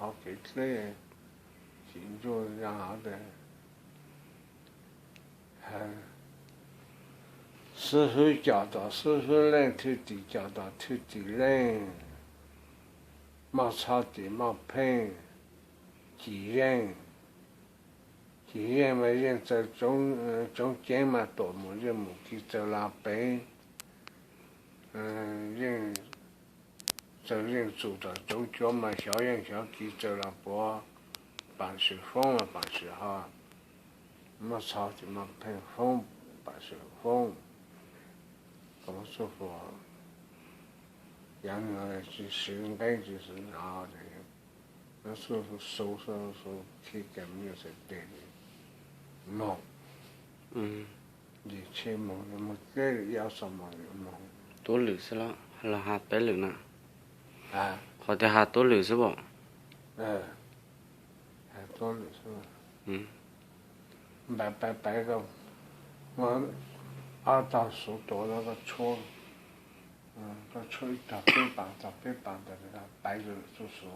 hauv kev dleb, tsis ntsuj zaj hov tias, xib hwb coj tom xib hwb leej, thwj tim coj tom thwj tim leej, muaj txhob ces muaj pheej, cim zeej, cim zeej mas zeej txawm tsoov ceeb mas tuam mus zeej mus kiv txawm los pem, zeej txawm zeej txum tom tsoov cuav mas xyov zeej xyov kiv txawm los puav, pam sim foob mas pam sim ho, muaj txhob ces muaj pheej foob, pam sim foob. Tub Xub, yav no tsis siv nqeeb tsis siv zos, tub Xub xub xub khi kas me nyuam txhais tes moog, ntim tsheb moog, moog teb lwm ib ob xuab moos moog. Tuab lwm xwb los has peb lwm na? Qhov tias has tuab lwm xwb pom. Has tuab lwm xwb. Npaiv paiv paiv, muaj ob tog xuv tuav, koj tshuab, koj tshuab ib tog peb pas, tog peb pas ntawd, paiv lwm txuj xuv.